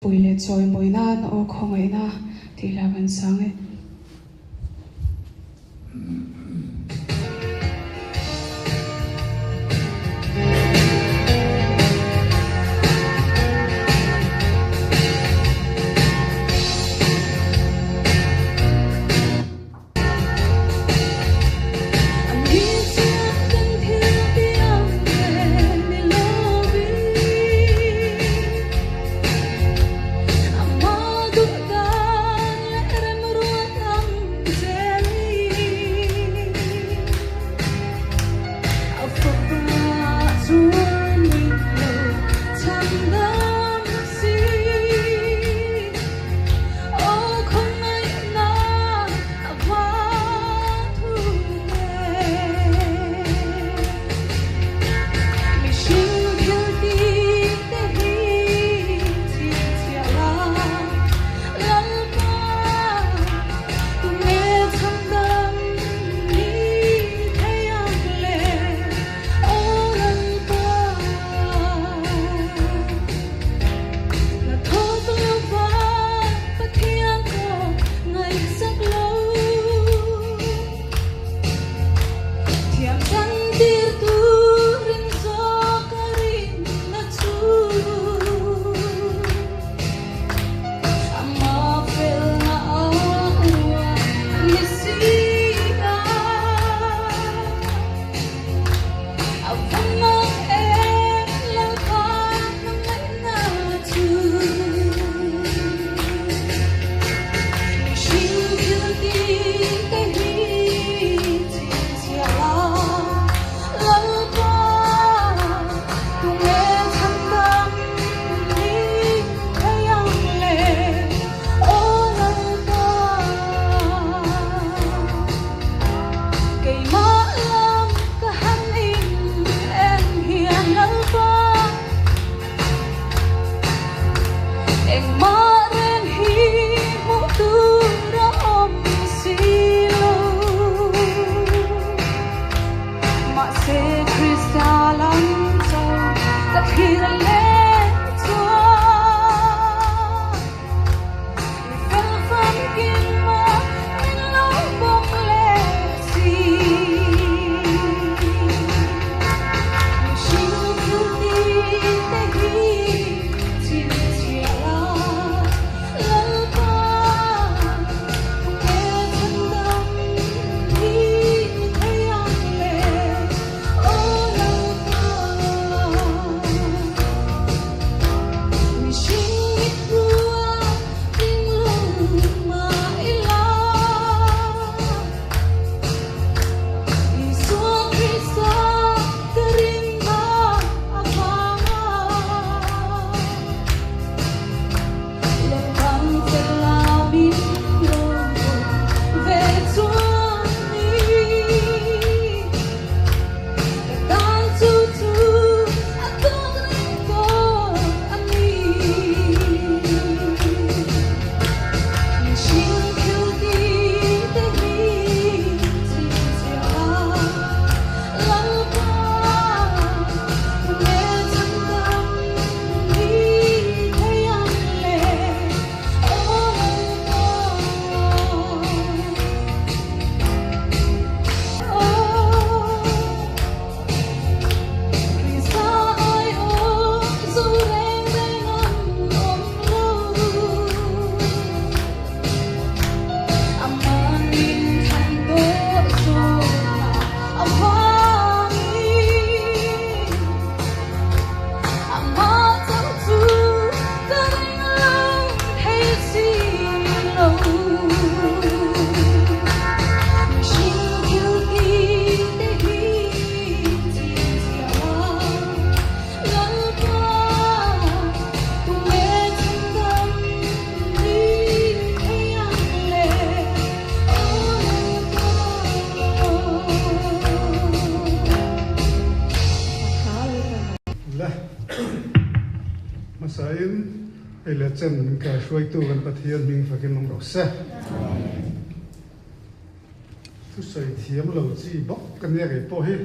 Pui leh chawimawi nan aw khawngaihna tih hla kan sang e. Le hmasain hei leh chen min kai hruaitu kan Pathian hming fakin awm rawh se. Thusawi thiam lo chi bawk ka nia kei pawh hi.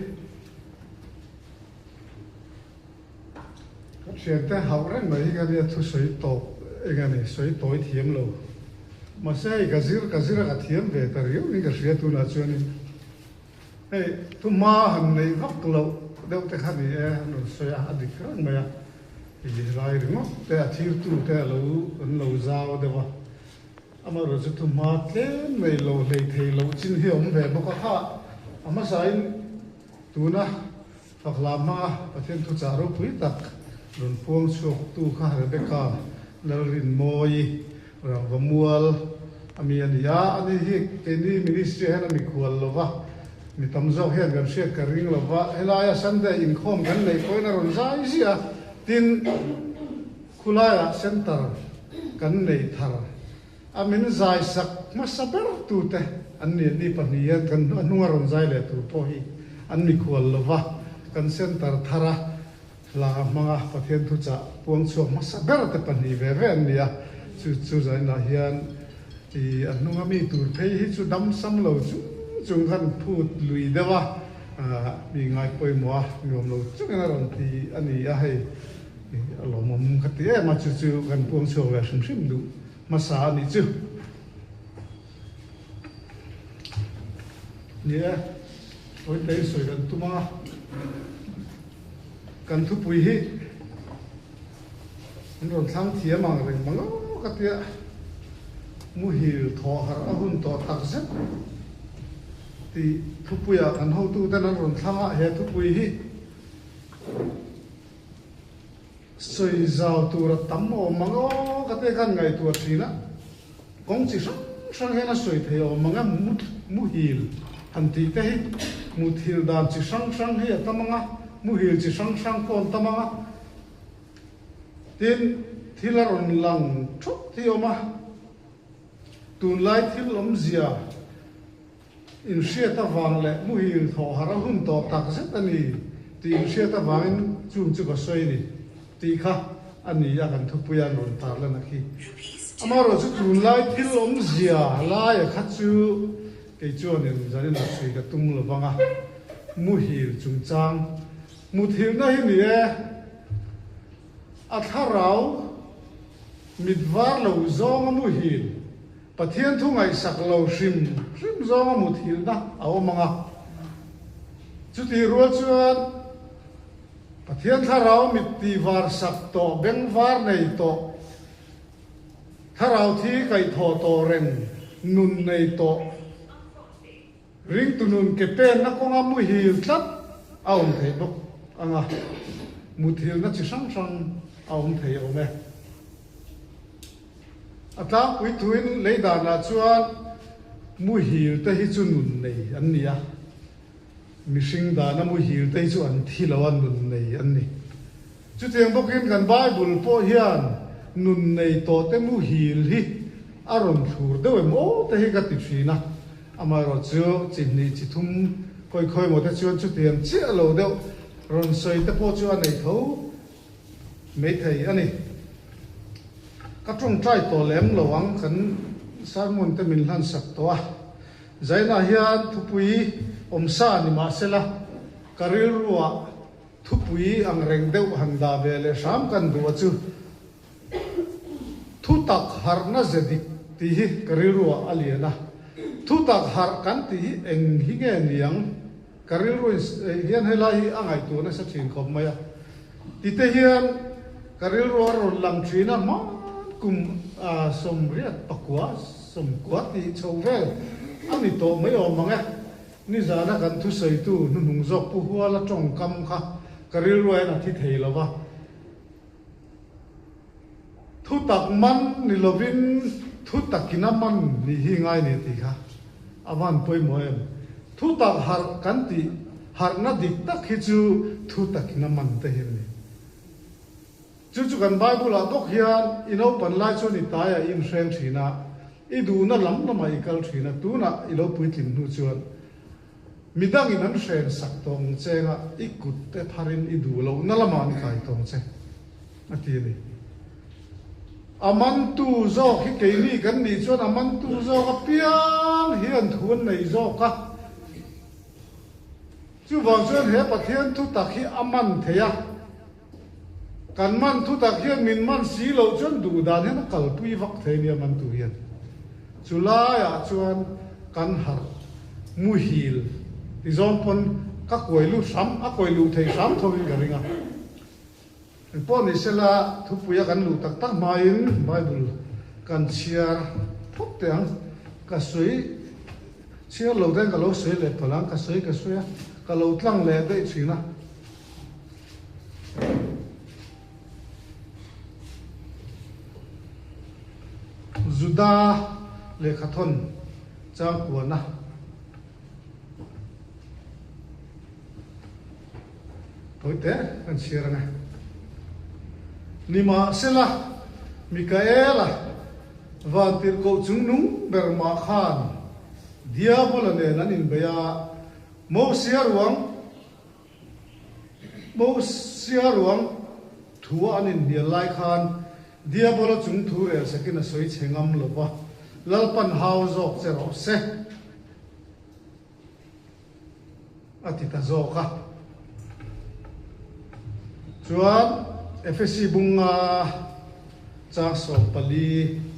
Ka thiante hauh reng mai hi ka nia thusawi tawp. Eng a ni, sawi tawi thiam lo. Mahse hei ka zir ka zir a ka thiam ve ta riau niin ka hria tunah chuanin hei thu hma han neih vak loh deuh te kha ni e an rawn sawi a, a dik reng mai a. I lai ringawt te a thirtu te a lo an lo zau deuh a, amaherawhchu chu thu hma tlem nei lo hlei thei loh chin hi a awm ve bawk a kha a hmasain tuna Fakhla hmanga Pathian thuchah ropui tak rawn puang chhuaktu kha Rebecca Lalrinmawii Rangva Mual a mi a ni a, ani hi keini ministry ah hian a mikhual lo va, mi tam zawk hian kan hriat ka ring lo va, helaia Sunday inkhawm kan neih pawhin a rawn zai ziah a, tin khulaiah center kan nei thar a min zai sak hmasa ber tute an ni ni pahnih hian kan a hnunga rawn zai leh tur pawh hi an mikhual lo va, kan center thara hla hmanga Pathian thuchah puang chhuak hmasa ber te pahnih ve ve an ni a, chu chu zainah hian ih a hnunga mi tur phei hi chu dam sam lo chung chung khan phut lui deuh a, mi ngai pawimawh a nuam lo chungin a rawn ti a ni a hei. A lawmawm ka ti em a, chu chu kan puang chhuak ve hrim hrim duh hmasa a nih chu. Ni e, Awitei sawi kan tum ang a, kan thupui hi an rawn thlang thiam ang reng mang aw ka tia, muhil thawh harh a hun tawh tak zet tih thupuiah kan hotuten an rawn thlang a, he thupui hi. Sawi zau tur a tam awm ang aw ka te khan ngaihtuah thin a, kawng chi hrang hrang hian a sawi thei awm ang a, muhil han tih te hi muthilh dan chi hrang hrang hi a tam ang a, muhil chi hrang hrang pawh an tam ang a, tin thil a rawn lang thut hi a awm a, tunlai thil awmzia. Inhriat avang leh muhil thawh harh a hun tawh tak zet a ni tih inhriat avangin chung chu ka sawi a ni tih kha a ni a kan thupuia an rawn tarlan a khi. Amaherawhchu tunlai thil awmzia laia kha chu kei chuanin zaninah chhui ka tum lo vang a, muhil chungchang muthilhna hi ni e, a thlarau mit var lo zawnga muhil, Pathian thu ngaihsak lo hrim hrim zawnga muthilhna a awm ang a. Chutih rual chuan Pathian thlarau mit tih var sak tawh, beng var nei tawh, thlarau thi kaihthawh tawh reng, nun nei tawh, ringtu nun ke penna kawnga muhil tlat a awm thei bawk ang a, muthilhna chi hrang hrang a awm thei awm e. A tlangpui thuin lei danah chuan muhil te hi chu nun nei an ni a, mihring dana muhil te hi chu an thi lo a, nun nei an ni. Chutiang bawkin kan Bible pawh hian nun nei tawh te muhil hi a rawn thlur deuh em aw te hi ka ti thin a, amaherawh chu chi hnih chi thum khawi khawi maw te chuan chutiang chiah lo deuh rawn sawi te pawh chu a nei tho. Maithei a ni. Ka tawngtai tawh lem lo ang, kan sermon te min hlan sak tawh a. Zainah hian thupui awmsa ni mahsela ka rilruah thupui ang reng deuh han dah ve leh hram kan duh a chu thutak harhna ze dik tih hi ka rilruah a lian a. Thutak harh kan tih hi eng hi nge niang? Ka rilru hian helai hi a ngaihtuah nasa thin khawp mai a, tite hian ka rilru a rawn lang thin a, hman kum sawmriat pakua sawmkua tih chho vel a ni tawh mai awm ang e. Nizana kan thusawitu hnuhnung zawk Pu Huala tawngkam kha ka rilru hian a thi thei lo va. Thutak man ni lovin thutakin a man nih hi ngai ni tih kha a van pawimawh em? Thutak harh kan tih harhna dik tak hi chu thutakin a man te hi a ni. Chu chu kan Bible ah bawk hian i naupan lai chuan i taiah i inhreng thin a, i duhna lam lamah i kal thin a, tunah i lo puitlin hnu chuan Midangin an hren sak tawng chenga i kut te pharin i duh lohna lamah an kai tawng che, a ti a ni. A mantu zawk hi keini kan nih chuan a mantu zawk apiang hian thu an nei zawk a. Chuvang chuan he Pathian thutak hi a man thei a. Kan man thu tak hian min man si loh chuan duh dan hian a kalpui vak thei nia man tu hian. Chu laiah chuan kan harh muhil ti zawng pawn ka kuai lut hram, a kuai luh theih hram tho in ka ring a. Engpawh ni sela thupuia kan luh tak tak hmain Bible kan chhiar phawt teh ang. Ka sawi chhiar lo ten ka lo sawi leh palh ang, ka sawi ka sawi a, ka lo tlang leh daih thin a. Juda lehkhathawn changkuana. Tawite kan chhiar ang e. Nimahsela, Mikaela vantirhkoh chungnung ber mah khan Diabola nen an inbeih a, Mosia ruang Mosia ruang thua an inhnial lai khan Diabola chung thu rel sakin a sawi chhe ngam lo va, Lalpan hau zawk che rawh se. A ti ta zawk a. Chuan Efesi bunga chang 14.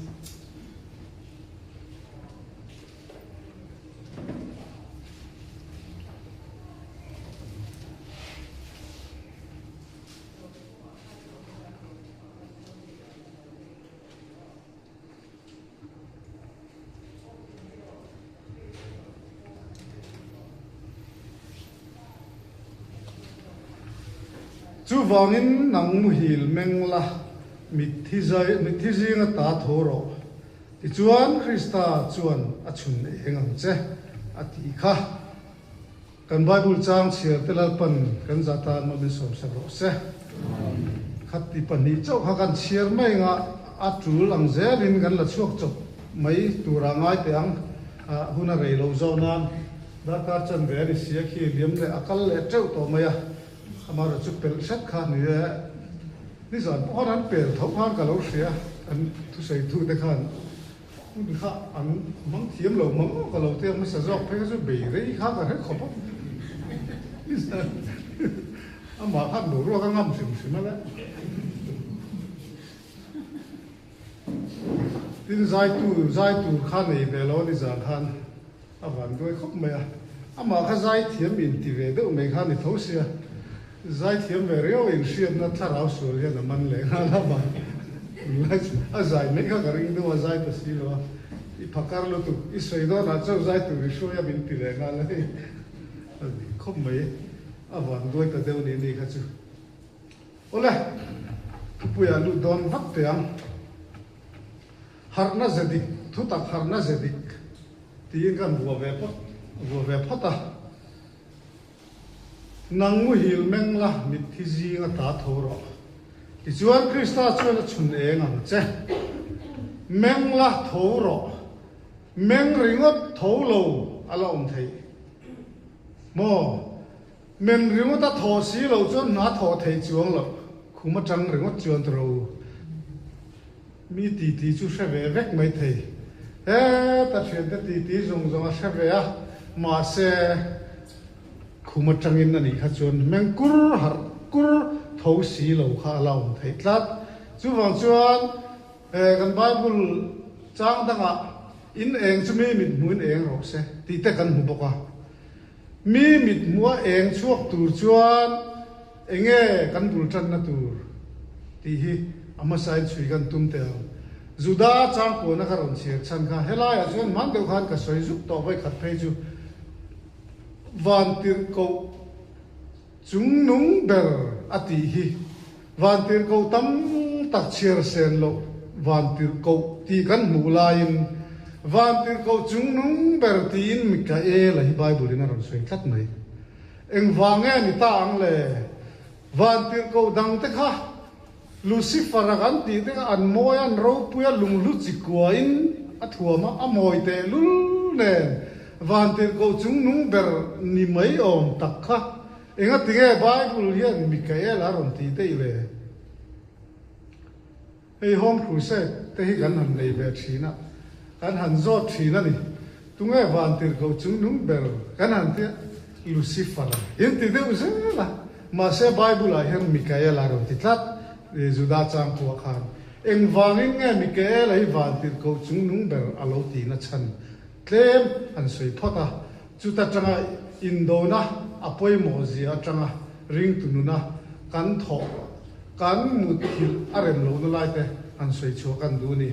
Chuvangin nang muhil meng la, mitthi zai, mitthi zinga ta tho rawh. Tichuan Krista chuan a chhun eng ang che, a ti kha. Kan Bible chang chhiar te Lalpan kan zah tan maw min sawmsak rawh se. Khat ti pahnih chauh kha kan chhiar mai anga a tul ang zelin kan la chhuak chawp mai tura ngai teh ang. Hun a rei lo zawh nan darkar chanve a ni si a khi liam leh a kal leh teuh tawh mai a, amaherawhchu chu pelh hret kha ni e. Nizan pawh khan an pel tho khan ka lo hria an thusawitu te khan. Hun kha an hmang thiam lo mang ka lo tia hmasa zawk phei kha chu bei rei kha ka hre khawp a. Amah khan boruak a ngam hrim hrim a le. Tin zaitu zai tur kha nei ve lo a ni zan khan a van duai khawp mai a. Amah kha zai thiam in ti ve deuh mai kha ni tho sia. Zai thiam ve riau in hriatna thlarau sual hian a man leh nghal a van a zai mai kha ka ring deuh a zai ta si lo a i phakar lutuk i sawi dawn ah chauh zai tur i hruai a min ti leh nghal a hei a ni khawp mai a van duai ta deuh ni ni kha chu awle thupuiah lut dawn vak teh ang harhna ze dik thutak harhna ze dik tiin kan vuah ve phawt vuah ve phawt a. Nang muhil meng la, mitthi zing a ta tho rawh. Tichuan Krista chuan a chhun eng ang che. Meng la, tho rawh. Meng ringawt tho lo a la awm theih maw? Men ringawt a thaw si lo chuan hna thawh theih chuang loh. Khum atang ringawt chuan tro. Mi titi chu hre ve vek mai thei. Heta thiante titi zawng zawng a hre ve a, mahse khum atangin a nih kha chuan meng kur harh kur tho si lo kha a la awm theih tlat. Chuvang chuan kan Bible chang dangah in eng chu mi mithmuhin eng rawh se tih te kan hmu bawk a. Mi mithmuha eng chhuak tur chuan Enge kan bul tanna tur tih hi a hmasain chhui kan tum teh ang. Juda changkuana ka rawn chhiar chhan kha helaiah chuan hman deuh khan ka sawi zuk tawh vawikhat phei chu Vantirhkoh chungnung ber a tih hi Vantirhkoh tam tak chhiar sen loh Vantirhkoh tih kan hmuh laiin Vantirhkoh chungnung ber tiin Mikaela hi Bible in a rawn sawi tlat mai. Engvang nge ni ta ang le? Vantirhkoh dangte kha Lucifer-a kan tih te kha an mawi a, an ropui a, lunghlu chi kuain a thuam a, a mawi tehlul nen Vantirhkoh chungnung ber ni mai awm tak kha engati nge Bible hian Mikael a rawn tih daih le? Hei Home Crusade te hi kan han nei ve thin a, kan han zawt thin a ni. Tunge Vantirhkoh chungnung ber kan han tia Lucifer a in ti deuh zel a, mahse Bible ah hian Mikael a rawn ti tlat. Juda changkhua khan engvangin nge Mikaela hi vantirhkoh chungnung ber a lo tihna chhan tlem han sawi phawt a, chuta tanga indona a pawimawh zia atanga ringtu nuna kan thawh kan mutthilh a rem lohna lai te han sawi chhuah kan duh a ni.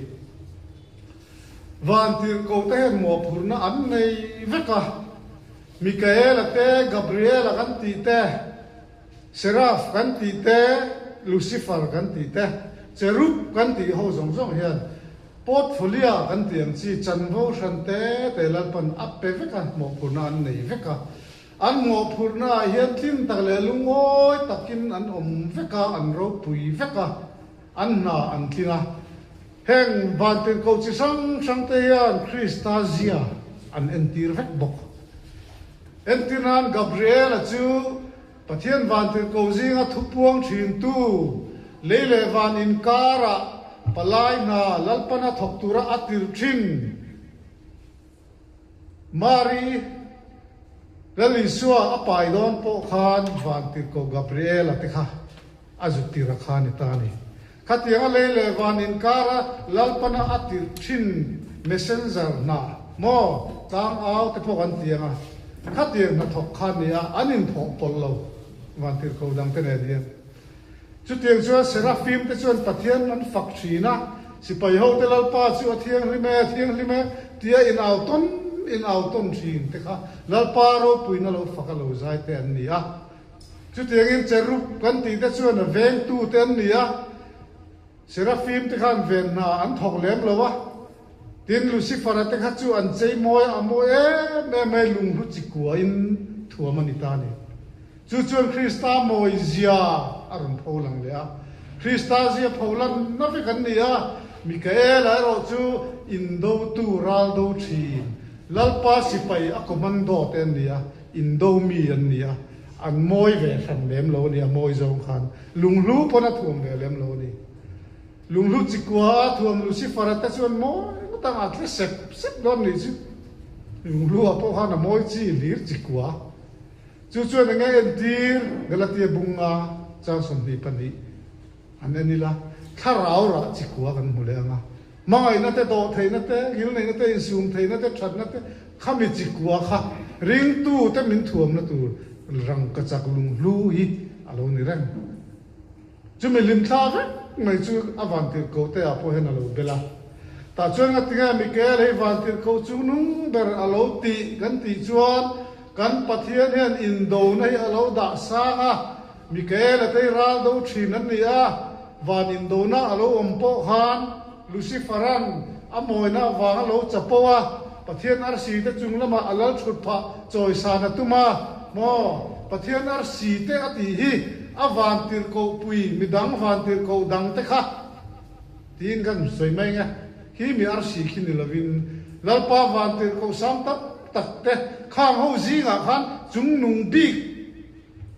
Vantirhkoh te hian mawhphurhna an nei vek a, Mikaela te, Gabriela kan tih te, Seraph kan tih te, Lucifer kan tih te, Cherub kan tih ho zawng zawng hian portfolio kan tih ang chi chanvo hran te te Lalpan a pe vek a, mawhphurhna an nei vek a. An mawhphurhna ah hian tling tak leh lungawi takin an awm vek a, an ropui vek a, an hna an tling a. Heng vantirhkoh chi hrang hrang te hian Krista zia an entir vek bawk. Entir nan Gabriela chu Pathian vantirhkoh zinga thupuang thintu, lei leh van inkarah palai hna Lalpana thawk tura a tirh thin. Mari, Lal Isua a pai dawn pawh khan vantirhkoh Gabriela te kha a zut tir a kha a ni ta a ni. Khatianga lei leh van inkara Lalpana a tirh thin messenger hna maw tlangau te pawh kan ti ang a, khatiang hnathawk kha a ni a, an inthawh pawlh lo vantirhkoh dangte nen hian. Chutiang chuan Serafim te chuan Pathian an fak thin a, sipai hote Lalpa chu a thianghlim e, a thianghlim e tia inau tawn inau tawn thin te kha Lalpa ropuina lo fak a lo zai te an ni a. Chutiangin cherub kan tih te chuan a vengtu te an ni a, Serafim te khan ven hna an thawk lem lo a, tin Lucifer-a te kha chu an chei mawi a mawi em em mai lunghlu chikuain thuam a ni ta a ni. Chu chuan Krista mawi zia a rawn pho lang leh a, Krista zia pho lan na vek an ni a, Mikaela erawh chu indotu ral do thin, Lalpa sipai a commando te an ni a, Indo mi an ni a, an mawi ve hran lem lo a ni, a mawi zawng khan lunghlu pawn a thuam ve lem lo a ni. Lunghlu chikua a thuam Lucifer-a te chuan mawi ngawt ang a tle sep sep dawn nih chu. Lunghlu ah pawh khan a mawi chi hlir chikua. Chu chuan enge entir Galatia bunga chang 22 an en ila, thlarau rah chikua kan hmu leh ang a. Hmangaihna te, dawhtheihna te, ngilneihna te, insumtheihna te, thatna te, khami chikua kha ringtu te min thuamna tur rangkachak lunghlu hi a lo ni reng. Chumi hlimthla vek mai chu a vantirhkoh te ah pawh hian a lo bel a. Tah chuan ngatinge Mikael hei vantirhkoh chu nung ber a lo tih kan tih chuan kan Pathian hian indona hi a lo dah sang a, Mikael a tei ral do thin an ni a, van indona a lo awm pawh khan Lucifer-a'n a mawina avang a lo chapo a, Pathian arsi te chung lamah a lal thut phah chawisan a tum a, maw Pathian arsi te a tih hi a van tirhkoh pui midang van tirhkoh dang te kha tiin kan sawi mai nge, khi mi arsi khi ni lovin Lalpa van tirhkoh sang tam tak te khang ho zingah khan chungnung bik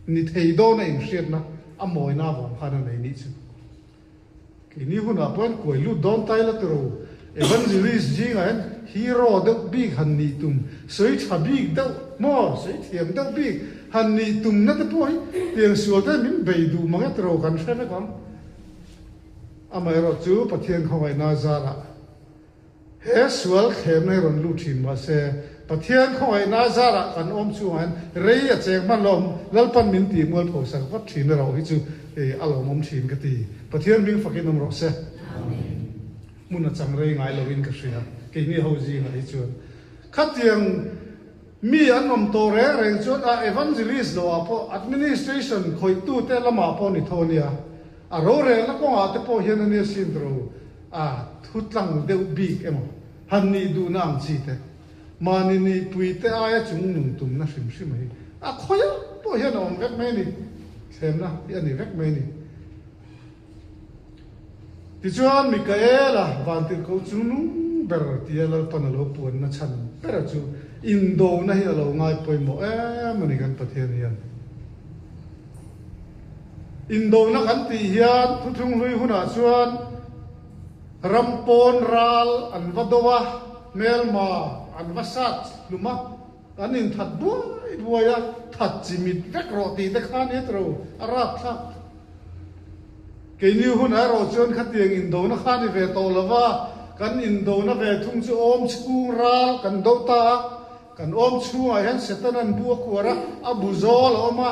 Ni thei dawn a inhriatna a mawina avang khan a nei nih chu. Keini hunah pawh hian kuai lut dawn ta ila tiro Evangelist zingah hian hero deuh bik han nih tum, sawi tha bik deuh maw, sawi thiam deuh bik han nih tumna te pawh hi tiang sual te min bei duh mang e tiro kan hre vek ang. Amaherawhchu Pathian khawngaihna zarah He sual thlemna hi rawn lut thin mahse, Pathian khawngaihna zarah kan awm chungah hian rei a cheng hman lo, Lalpan min tih mual pho sak vat thin erawh hi chu a lawmawm thin ka ti. Pathian hming fakin awm rawh se. Hmun a chang rei ngai loin ka hria, keini ho zingah hi chuan. Khatiang mi an awm tawh reng reng chuan a evangelist loah pawh administration khawihtute lamah pawh ni tho ania. A rorelna kawngah te pawh hian a nia sin ro a thu tlang deuh bik emaw han nih duhna ang chi te, mahni nihpui te aia chung nung tumna hrim hrim hi a khawiah pawh hian a awm vek mai a ni, thlemna hi a ni vek mai a ni. Tichuan Mikaela vantirhkoh chu nung ber tia Lalpan a lo puanna chhan bera chu indona hi a lo ngai pawimawh em a ni kan Pathian hian. Indona kan tih hian thuthlung hlui hunah chuan ram pawn ral an va do a, hmelma an va sat hlum a, an inthat buai buai a, that chi mit vek rawh tih te kha nia tiro a rapthlak. Keini hunah erawh chuan khatiang indona kha a ni ve tawh lo va, kan indona ve thung chu awm chhung ral kan do ta a, kan awm chhungah hian Setanan bu a khuar a, a bu zawl a awm a,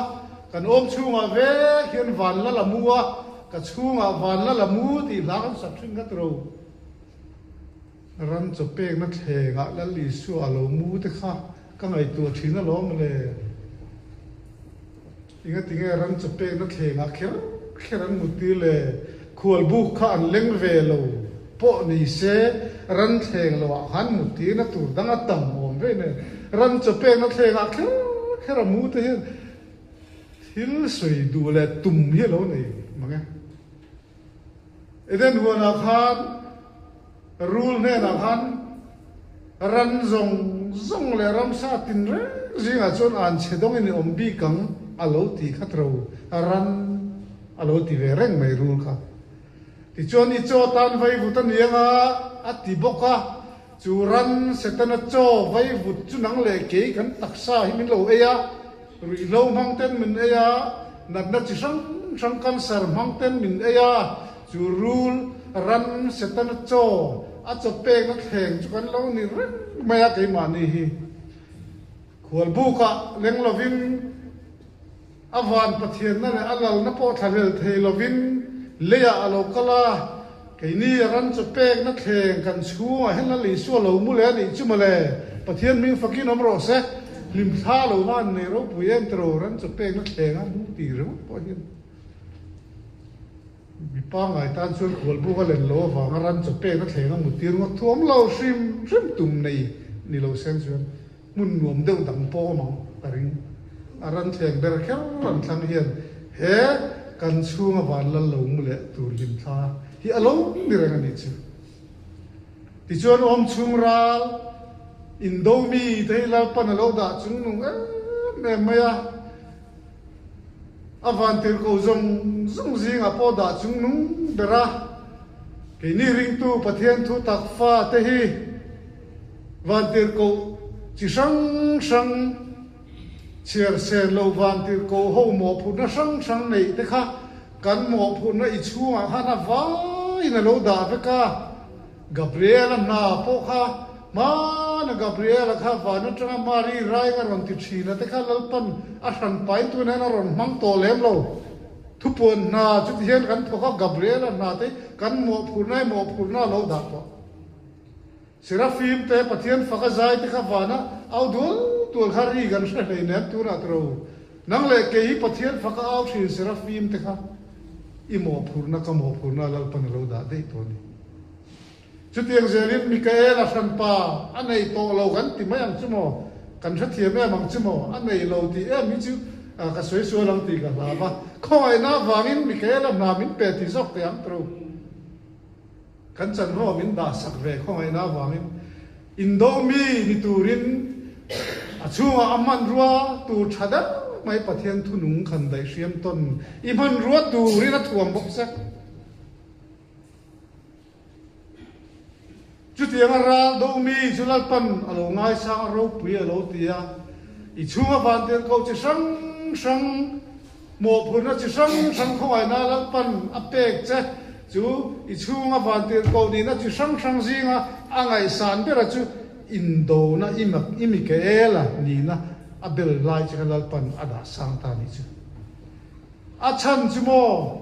kan awm chhungah vek hian van la la mu a, ka chhungah van la la mu tih hla kan sak thin kha tiro. Ram chaw pekna thlengah Lal Isua a lo mu te kha ka ngaihtuah thin alawm le. Engatinge ram chaw pekna thlengah kher kher an mut tir le? Khualbuk kha an leng ve lo pawh ni se ran thleng loah khan mut tirna tur dang a tam awm vei nen ram chaw pekna thlengah kher kher a mu te hian thil sawi duh leh tum hi a lo nei mang e. Eden huanah khan rul hnenah khan ran zawng zawng leh ramsa tin reng zingah chuan an chhe dawngin i awm bik ang a lo ti khat ro, ran a lo ti ve reng mai rul kha. Tichuan i chaw tan vaivut a ni anga a ti bawk a, chu ran Setana chaw vaivut chu nang leh kei kan taksa hi min lo ei a, Ruihhlo hmang ten min ei a, natna chi hrang hrang cancer hmang ten min ei a, chu rul, ran, setana chaw, a chaw pekna thleng chu kan lo ni reng mai a keimahni hi. Khualbukah leng lovin a van Pathianna leh a lalna pawh thlahlel thei lovin leiah a lo kal a, keini a ran chaw pekna thleng kan chhungah hian Lal Isua lo mu leh a nih chu mawle, Pathian hming fakin awm rawh se, hlimthla lo van nei ropui em tiro ran chaw pekna thleng a mu tih ringawt pawh hian mi pangngai tan chuan khualbuk a len lo avanga ran chaw pekna thleng a mu tir ngawt thu awm lo hrim hrim tum nei ni lo seng chuan hmun nuam deuh dang pawh awm ang ka ring. A ran thleng ber kher an thlang hian he kan chhunga van lal lo mu leh tur hlimthla hi a lo ni reng a nih chu. Tichuan awm chhung ral indo mi te hi Lalpan a lo dah chung nung em em mai a, a van tirhkoh zawng zawng zingah pawh dah chung nung ber a, keini ringtu Pathian thu tak fa te hi Vantirhkoh chi hrang hrang, chhiar sen lo vantirhkoh ho mawhphurhna hrang hrang neih te kha kan mawhphurhna i chhungah khan a vaiin a lo dah vek a. Gabriel-a hna pawh kha hmana Gabriel-a kha van atanga Mari raing a rawn ti thin a te kha Lalpan a hran pain tun hian a rawn hmang tawh lem lo. Thupuan hna chuti hian kan thawk a, Gabriel-a hna te kan mawhphurhna i mawhphurhna a lo dah tawh. Serafim te Pathian fak a zai te kha vana au dual dual kha ri kan hre hlei nem tunah tiro. Nang leh kei hi Pathian fak a au thin Serafim te kha i mawhphurhna ka mawhphurhna Lalpan a lo dah daih tawh a ni. Chutiang zelin Mikael a hranpa a nei tawh lo kan ti mai ang chu maw? Kan hrethiam em ang chu maw? A nei lo tih em hi chu ka sawi sual ang tih ka hlau a. Khawngaihna avangin Mikael a hna min pe tih zawk teh ang tiro. Kan chanvo min dah sak ve khawngaihna avangin indo mi ni turin a chhungah a hmanrua tur tha deuh mai Pathian thunung khan daih hriam tawn i hmanrua turin a thuam bawk se. Chutianga ral do mi chu Lalpan a lo ngaisang a ropui a lo ti a, i chhunga vantirhkoh chi hrang hrang Mawhphurhna chi hrang hrang khawngaihna Lalpan a pek che chu i chhunga vantirhkoh nihna chi hrang hrang zinga a ngaihsan bera chu indona i i Mikaela nihna a bel lai che kha Lalpan a dah sang ta nih chu. A chhan chu maw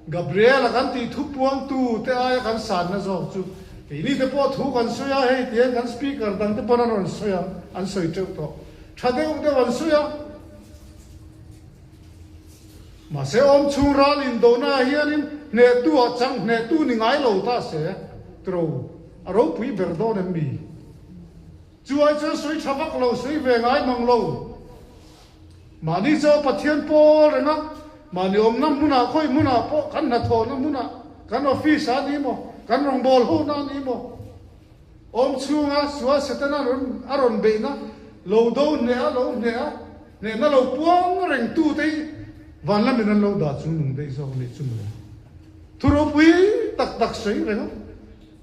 Gabriela kan tih thu puangtu te aia kan sanna zawk chu keini te pawh thu kan sawi a, hei tihian kan speaker dang te pawn an rawn sawi ang, an sawi teuh tawh. Tha deuh deuh an sawi a. Mahse awm chhung ral indona ah hianin hnehtu ah chang hnehtu ni ngai lo ta se tro a ropui ber dawn em mi? Chu ai chuan sawi tha vak lo, sawi ve ngai mang lo. Mahni chaw Pathian pawl reng a, mahni awmna hmunah khawi hmunah pawh kan hnathawhna hmunah, kan office ah a ni maw, kan rawngbâwl hona a ni maw, Awm chhunga sual Setana a rawn beihna lo do hneh a, lo hneh a, hnehna lo puang reng tute hi van lamin an lo dah chung nung daih zawk a nih chu mawle. Thu ropui tak tak sawi reng a,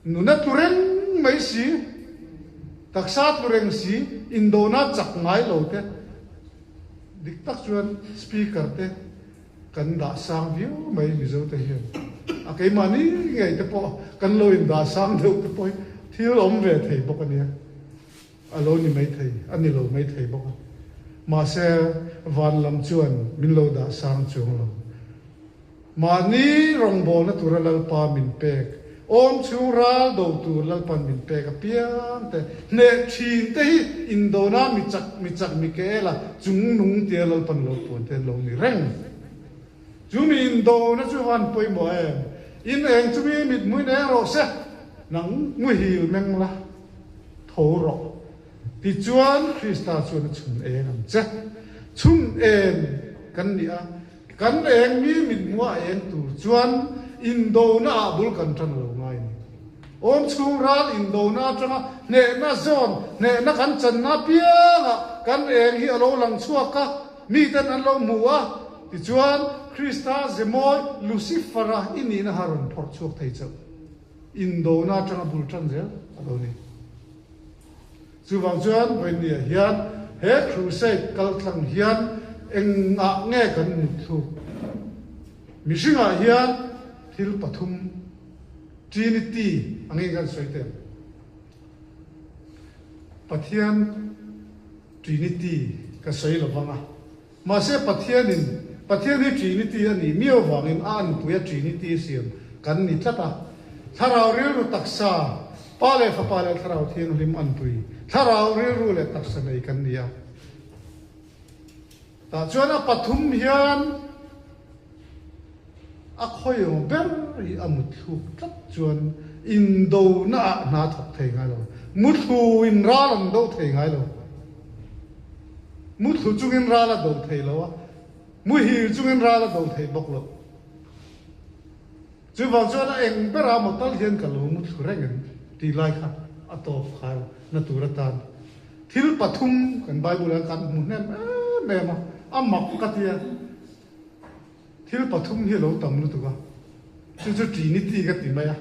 nuna tlu reng mai si, taksa tlu reng si, indona chak ngai lo te, dik tak chuan speaker te kan dah sang viau mai Mizote hian. A keimahni ngei te pawh kan lo indah sang deuh te pawh hi thil awm ve thei bawk a nia. A lo ni maithei, a ni lo maithei bawk a. Mahse, van lam chuan min lo dah sang chuang lo. Mahni rawngbawlna tura Lalpa min pek, awm chhung ral do tur Lalpan min pek apiang te, hneh thin te hi indona mi chak, mi chak mi ke ela chung nung tia Lalpan lo puan te an lo ni reng. Chu mi indona chu van pawimawh em? In eng chu mi mithmuin eng rawh se, nang muhil meng la, tho rawh. Tichuan Krista chuan a chhun eng ang che. Chhun eng kan ni a, Kan eng mi mithmuh a eng tur chuan indona ah bul kan tan lo ngai ni. Awm chhung ral indona atanga hnehna zawn, hnehna kan channa apiangah kan eng hi a lo lang chhuak a, miten an lo hmu a, tichuan Krista zemawi Lucifer-a i nihna ha rawn phawrh chhuak thei chauh. Indona atanga bul tan zel a lo ni. Chuvang chuan vawinia hian he crusade kaltlang hian engah nge kan mutthluk? Mihringah hian thil pathum, Trinity, angin kan sawi teh ang. Pathian Trinity ka sawi lo vang a. Mahse Pathianin, Pathian hi Trinity a nih miau vangin a anpuia Trinity siam kan ni tlat a. Thlarau rilru taksa, Pa leh Fapa leh Thlarau Thianghlim anpui, Thlarau rilru leh taksa nei kan ni a. Tah chuan a pathum hian a khawiaw ber hi a mutthluk tlat chuan indona ah hna thawk thei ngai lo. Muthlu in ral an do thei ngai lo. Muthlu chungin ral a do thei lo a, muhil chungin ral a do thei bawk lo. Chuvang chuan a eng berah maw tal hian ka lo muthlu reng em tih lai kha a tawp khar na tur atan thil pathum kan Bible ah kan hmu hnem em em a, a mak ka tia. Thil pathum hi a lo tam lutuk a, chu chu Trinity ka ti mai a.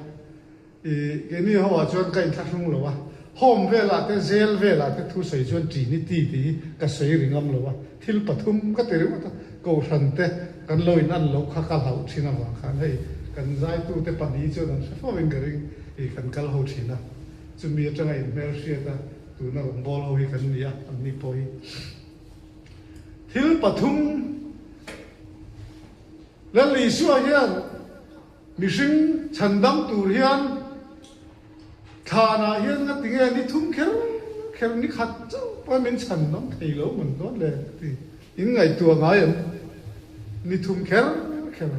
I keini ho ah chuan ka inthlahrung lo a, home velah te jail velah te thu sawi chuan Trinity tih hi ka sawi ri ngam lo a, thil pathum ka ti ringawt a, kohhran te kan lo in an loh kha ka hlauh thin avang khan hei kan zaitu te pahnih chuan an hre fo in ka ring i kan kal ho thin a, chumi atanga in hmelhriat a tuna rawn bawl ho hi kan ni a, an ni pawh hi thil pathum Lal Isua hian Mihring chhandam tur hian thlanah hian nga tinge ni thum kher kher ni khat chauh pawh min chhandam thei lo man dawn le ka ti. In ngaihtuah ngai em? Ni thum kher kher.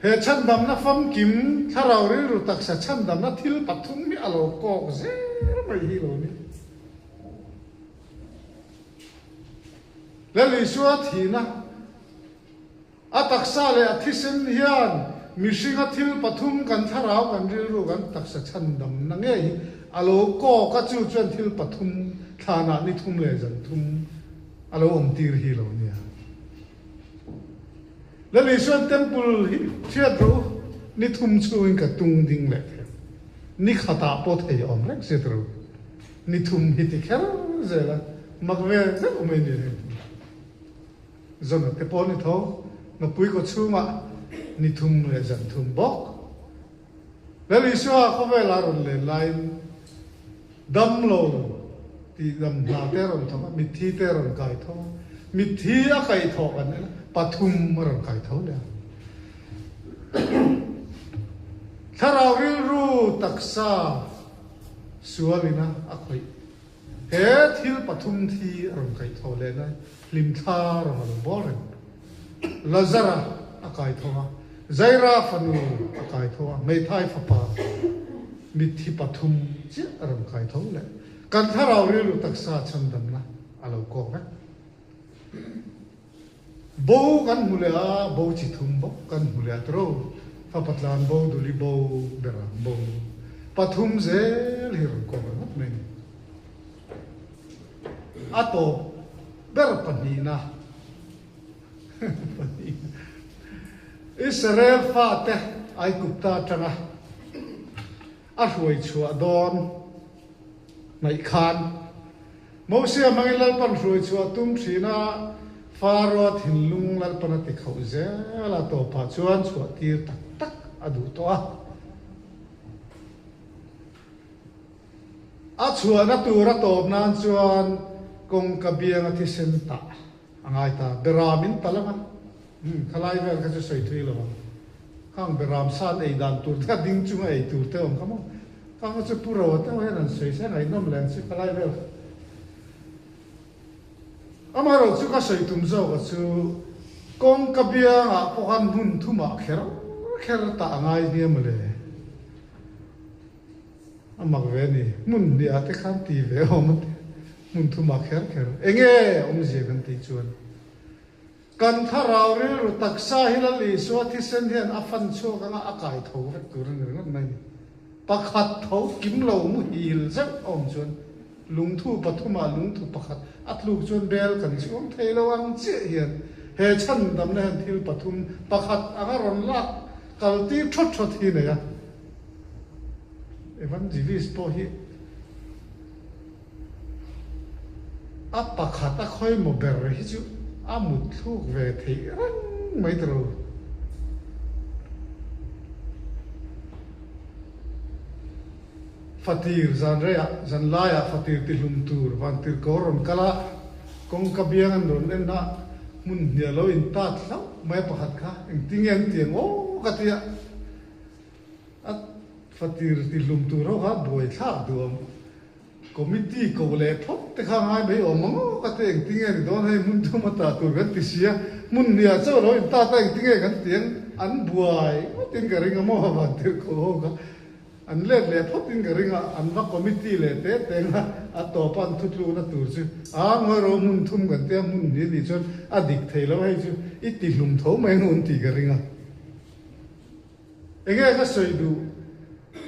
He chhandamna famkim thlarau rilru taksa chhandamna thil pathum hi a lo kawk zel mai hi lo ni. Lal Isua thihna. A taksa leh a thisen hian mihringa thil pathum kan thlarau, kan rilru, kan taksa chhandamna ngei hi a lo kawk a, chu chuan thil pathum thlanah ni thum leh zan thum a lo awm tir hi lo nia. Lal Isuan temple hi hriat rawh u, ni thum chhungin ka tung ding leh thei ang, ni khatah pawh thei awm reng si rawh u, ni thum hi ti kher zel a, mak ve zeuh mai ni reng. Zan te pawh ni tho, Ngapui kaw chhungah ni thum leh zan thum bawk. Lal Isua khawvela rawn len laiin dam lo tih dam hna te a rawn thawk a, mitthi te a rawn kai tho a, mitthi a kaih thawh kan en a, pathum a rawn kai tho leh a. Thlarau rilru taksa sualina a khawih. He thil pathum thi a rawn kaihthawh leh lai hlimthla a rawn lo bawl reng. Lazara a kaitho a, Zaira fanu a kaitho a, hmeithai fapa mitthi pathum chiah a rawn kaitho leh. Kan thlarau rilru taksa chhandamna a lo kawk vek. Bo kan hmu leh a, bo chi thum bawk kan hmu leh a tiro, fapa tlan bo, duli bo, berang bo, pathum zel hi rawn kawk ringawt mai a ni. A tawp ber pahnihna, pahnihna, Israel fate Aigupta atanga a hruai chhuah dawn hnaih khan Mosia hmangin Lalpan hruai chhuah tum thin a, Faro thinlung Lalpan a ti khauh zel a, tawpah chuan chhuah tir tak tak a duh tawh a. A chhuahna tur a tawp nan chuan kawngka bianga thisen tah a ngai ta. Beram in talh anga, umm, khalai vel kha chu sawi thui lo ang. Khang beram san ei dan tur te a ding chunga ei tur te awm kha maw? Khang kha chu Pu Roa te ho hian an sawi se ngaihnawm leh ang chu khalai vel kha. Amaherawh chu ka sawi tum zawk a chu kawngka biangah pawh khan hmun thumah kher kher tah a ngai nia mawle. A mak ve a ni. Hmun hniah te khan ti ve awm a ti. Hmun thumah kher kher. Enge awmzia kan tih chuan kan thlarau rilru taksa hi Lal Isua thisen hian a fan chhuak anga a kai tho vek tur a ni ringawt mai ni. Pakhat tho kim lo muhil zeuh a awm chuan lungthu pathumah lungthu pakhat a tluk chuan bel kan chhuang thei lo ang chiah hian he chhandamna hian thil pathum pakhat anga rawn lak kal tir thawt thawt hi nei a. Evangelist pawh hi a pakhat a khawimaw ber hi chu a mut thluk ve theih reng mai ta lo. Fatir zan reiah, zan laiah fatir tihlum tur vantir ko rawn kal a, kawngka biang an rawn en a, hmun hnial lo in tat hlauh mai a pakhat kha engtinge an ti ang aw ka ti a. A fatir tihlum tur ho kha buaithlak duh awm. Committee ko leh phawt te kha ngai mai awm ang aw ka ti engtinge ni dawn hei hmun thum a tah tur kan ti sia, hmun hniah chauh lo in ta ta engtinge kan ti ang an buai ngawtin ka ring a maw vantir ko ho kha an let leh phawtin ka ring a, an va committee leh te teng a, a tawpa an thutlukna tur chu a ngawi ro hmun thum kan tia hmun hnih nih chuan a dik thei lo hei chu i tihlum tho mai ang un tih ka ring a. Enge ka sawi duh?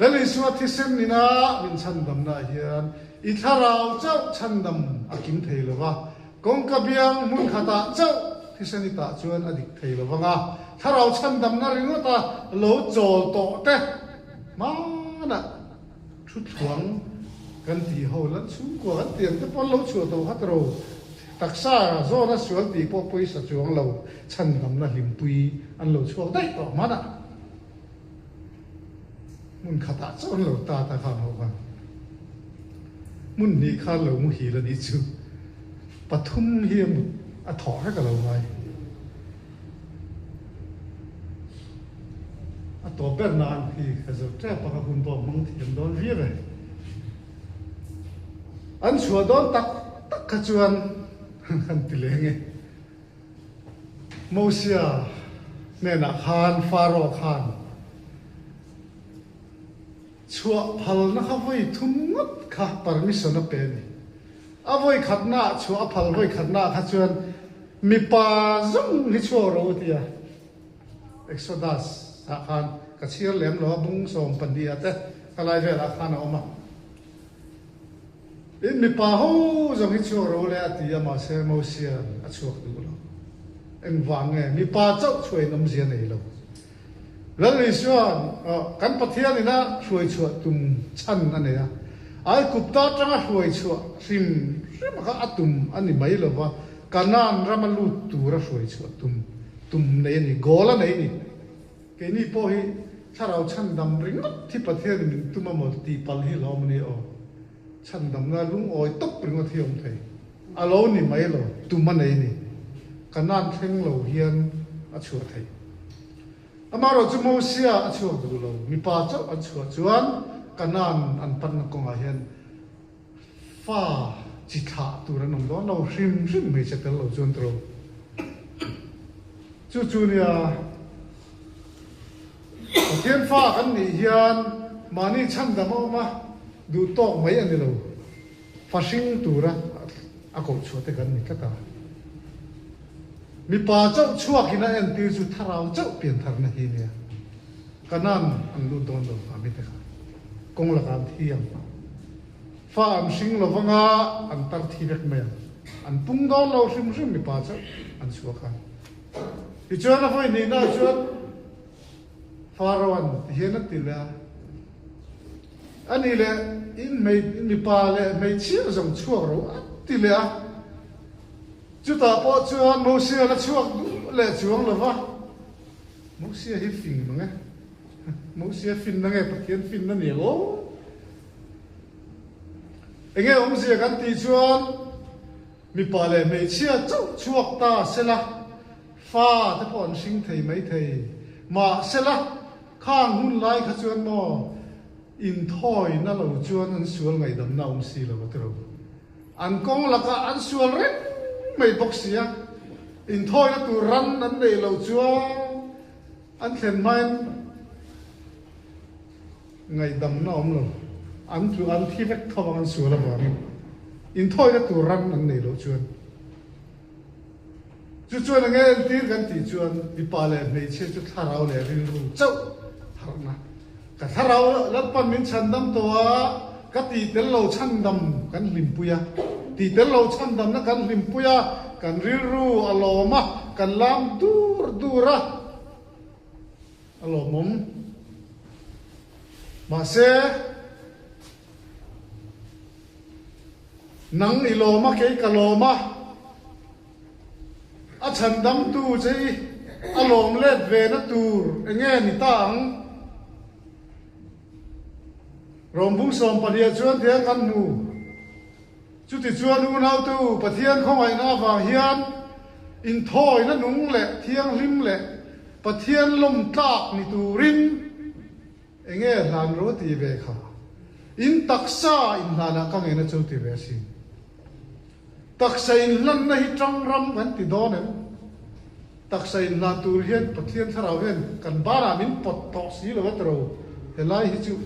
Lal Isua thisen nina min chhandamna ah hian i thlarau chauh chhandam a kim thei lo va, kawngka biang hmun khatah chauh thisen i tah chuan a dik thei lo vang a, thlarau chhandamna ringawta lo chawl tawh te hmanah thu thluang kan tih ho lan chhungkua kan tih ang te pawh an lo chhuah tawh khat ro. Taksa zawna sual tih pawh pawisa chuang lo chhandamna hlimpui an lo chhuak daih tawh hmanah hmun khatah chauh an lo ta ta khan ho khan hmun hnih khan lo muhil a nih chu pathum hi a mut a thawh vek a lo ngai. A tawp ber nan hi ka zo tep a ka hun pawh a hmang thiam dawn viau e. An chhuah dawn tak tak kha chuan kan ti leng e. Mosia hnenah khan Pharaoh khan chhuah phalna kha vawi thum ngawt kha permission a pe a ni. A vawi khatnaah chhuah a phal vawi khatnaah kha chuan mipa zawng hi chhuak ro a ti a. Exodus ah khan ka chhiar lem lo a, bung 12 ah te ka lai velah khan a awm a. Tin, mipa ho zawng hi chhuak ro le a ti a, mahse Mosia'n a chhuak duh lo. Engvang nge? Mipa chauh chhuahin awmzia nei lo. Lal Isua'n kan Pathian ina hruai chhuah tum chhan a nei a, Aigupta atanga hruai chhuah hrim hrim kha a tum a ni mai lo va, Kanaan rama lut tura hruai chhuah tum tum nei a ni, goal a nei a ni. Keini pawh hi thlarau chhandam ringawt hi Pathianin min tum a maw tih palh hi hlawm a ni aw. Chhandamna lungawi tawp ringawt hi a awm thei. A lo ni mai lo, tum a nei a ni. Kanaan thleng lo hian a chhuah thei. Amaherawh chu Mosia a chhuak duh lo, mipa chauh an chhuah chuan Kanaan an panna kawngah hian Fa chi thlah tur an awm dawn lo hrim hrim hmeichhe tel lo chuan tawh. Chu chu nia Pathian fa kan nih hian mahni chhandam a awm a, duh tawk mai a ni lo. Fa hring tura a koh chhuah te kan ni tlat a. Mipa chauh chhuakin a entir chu thlarau chauh piantharna hi nia. Kanan an lut dawn lo a mite kha. Kawng lakah an thi ang. Fa an hring lo vanga an tar thi vek mai ang. An pung dawn lo hrim hrim mipa chauh an chhuak ang. Tichuan a vawi hnihna ah chuan Pharaoh-an tihian a ti leh a, Ani leh in hmei mipa leh hmeichhia zawng chhuak ro a ti leh a. Chutah pawh chuan Mosia la chhuak duh leh chuang lo va, Mosia hi fing mang e, Mosia finna nge Pathian finna ni ang aw? Enge awmzia kan tih chuan mipa leh hmeichhia chauh chhuak ta sela fa te pawh an hring thei maithei. Mahsela khang hun lai kha chuan maw inthawina lo chuan an sual ngaihdamna a awm si lo a tiro. An kawng lakah an sual reng mai bawk si a, inthawina tur ran an neih loh chuan an thlen hmain ngaihdamna awm lo, an tlu an thi vek tho ang an sual avangin inthawina tur ran an neih loh chuan. Chu chuan enge entir kan tih chuan mipa leh hmeichhia chu thlarau leh rilru chauh harhna. Ka thlarau Lalpan min chhandam tawh a, ka tih tel lo chhandam kan hlimpui a, tih tel lo chhandamna kan hlimpui a, kan rilru a lawm a, kan lam dur dur a, a lawmawm. Mahse, nang i lawm a, kei ka lawm a, A chhandamtu che i a lawm let ve na tur enge ni ta ang? Rawmbung 12 chuan tiang kan hmu. Chutichuan unautu Pathian khawngaihna avang hian inthawina nung leh thianghlim leh Pathian lawm tlak ni turin enge hlan ro ti ve kha? In taksa inhlanah ka ngena chu ti ve asin. Taksa inhlanna hi tang ram kan ti dawn em? Taksa inhlan tur hian Pathian thlarau hian kan banah min pawt tawh si lo a tiro, helai hi chu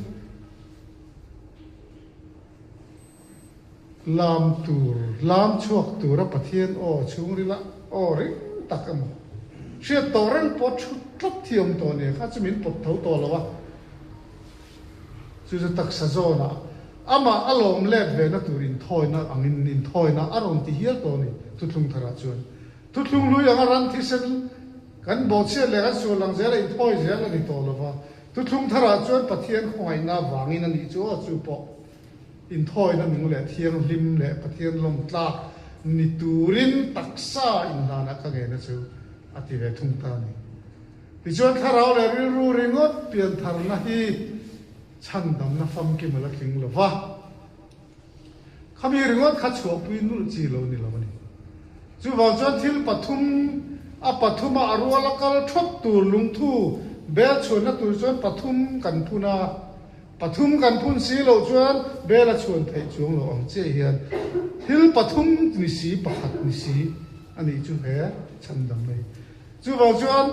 lam tur, lam chhuak tura Pathian aw chhungrila aw ring tak emaw hriat tawh reng pawh thu tlat hi a awm tawh nia, kha chu min pawt tho tawh lo a. Chu chu taksa zawnah amah a lawm let ve na tur inthawina angin inthawina a rawn ti hial tawh a ni thuthlung tharah chuan. Thuthlung hlui anga ran thisen kan bawhchhiat leh kan sual lang zela inthawi zel a ni tawh lo va, thuthlung tharah chuan Pathian khawngaihna vangin a nih chu aw chu pawh inthawina nung leh thianghlim leh Pathian lawmtlak ni turin taksa inhlanah ka ngena chu a ti ve thung ta a ni. Tichuan thlarau leh rilru ringawt piantharna hi chhandamna famkim a la tling lo va, khami ringawt kha chhuahpui nulh chi lo ni lo a ni. Chuvang chuan thil pathum a pathuma a rual a kal thawt tur lungthu bel chhuanna tur chuan pathum kan phun a, pathum kan phun si loh chuan bel a chhuan theih chuang lo ang chiah hian thil pathum ni si pakhat ni si a nih chu he chhandamna hi. Chuvang chuan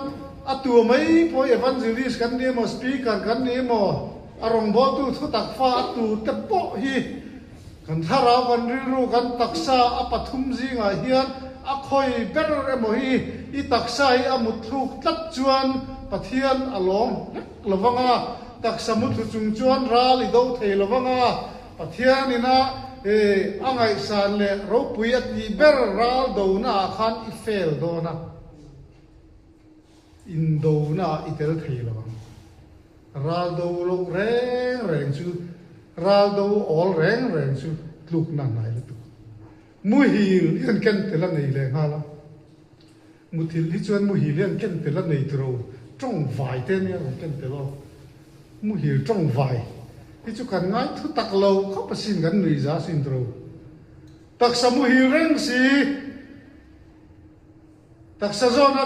a tua mai pawh evangelist kan ni emaw, speaker kan ni emaw, a rawngbawltu thutak fa a tu te pawh hi kan thlarau, kan rilru, kan taksa a pathum zingah hian a khawi ber emaw hi i taksa hi a mutthluk tlat chuan Pathian a lawm hlek lo vang a, taksa muthlu chung chuan ral i do thei lo vang a, Pathian ina a ngaihsan leh ropui a tih ber ral dona ah khan i fail dawn a, indona ah i tel thei lo ang. Ral do loh reng reng chu, ral do awl reng reng chu tlukna hnai lutuk. Muhil hian ken tel a nei leh nghal a, muthilh hi chuan muhil hian ken tel a nei tiro, tawngvai te ania rawn ken tel aw. Muhil tawngvai hi chu kan ngai thu tak lo khawp asin kan nuihza asin tiro. Taksa muhil reng si, taksa zawna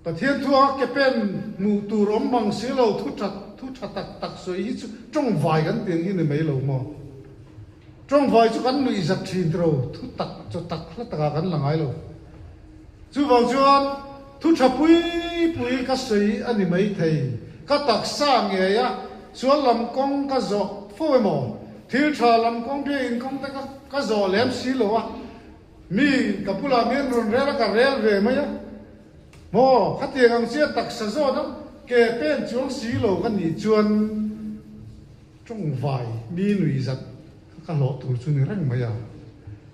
Pathian thua ke pen hmuh tur awm mang si lo thu tha thu tha tak tak sawi hi chu tawngvai kan tih ang hi ni mai lo maw? Tawngvai chu kan nuihzat thin tiro, thu tak chaw tak hla takah kan la ngai lo. Chuvang chuan thu tha pui pui ka sawi a ni mai thei, ka taksa ngei a sual lam kawng ka zawh fo emaw, thil tha lam kawng biakin kawng te ka zawh lem si lo a, Mi ka bulah mian rawn rel a ka rel ve mai a, maw khatiang ang chiah taksa zawt a ke pen chuang si lo ka nih chuan tawngvai mi nui zat kha ka hlawh tur chu ni reng mai a.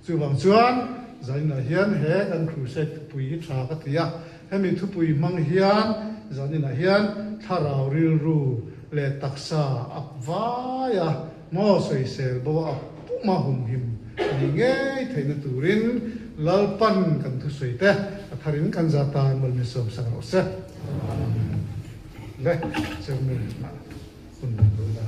Chuvang chuan zaninah hian he kan crusade thupui hi tha ka ti a, hemi thupui hmang hian zaninah hian thlarau rilru leh taksa a vai a, Maw sawisel bo a puma humhim a nih ngei theihna turin Lalpan kan thusawi te a tharin kan za tan malmi sawm sak rawh se. Le, Chairman ah hun kan dawn a.